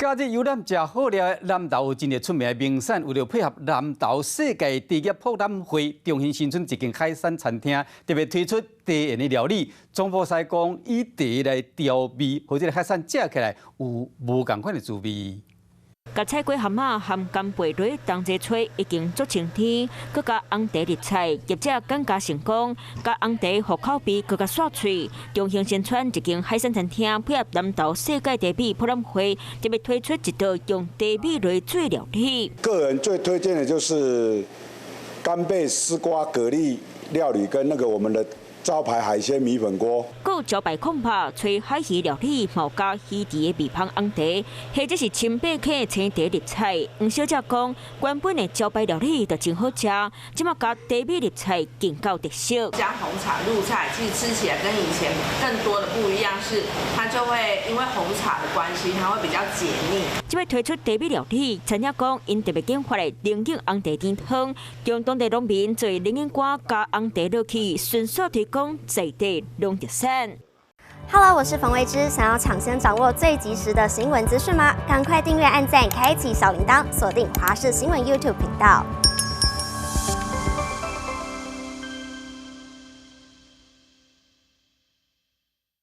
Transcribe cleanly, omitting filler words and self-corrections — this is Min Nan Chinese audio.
假日遊覽食好料，南投有真濟出名的名產，為著配合南投世界茶葉博覽會，中興新村一間海產餐廳特別推出茶宴的料理。總鋪師講以茶來調味，予這个海產食起來有無仝款的滋味。共菜粿蚶仔含干貝螺同齊炊已經足清甜，閣加紅茶入菜，業者更加成功，共紅茶予口味閣較煞喙。中興新村一間海產餐廳配合南投世界茶米博覽會，特別推出一道用茶米來做料理。個人最推薦的就是干貝絲瓜蛤蜊料理跟那個我們的招牌海鮮米粉鍋。閣有招牌控肉、炊海魚料理，嘛加魚池的味芳紅茶，或者是清白溪青茶入菜。黃小姐講，原本的招牌料理就真好食，這馬加茶米入菜更夠特色。加紅茶入菜，其實吃起來跟以前更多的不一樣，是它就會因為紅茶的關係，它會比較解膩。這擺推出茶米料理，餐廳講𪜶特別研發的龍井紅茶甜湯，將當地農民做龍眼乾加紅茶落去，順紲推廣在地農特產。 Hello，我是馮慧芝，想要搶先掌握最及時的新聞資訊嗎？趕快訂閱、按讚、開啟小鈴鐺，鎖定華視新聞 YouTube 頻道。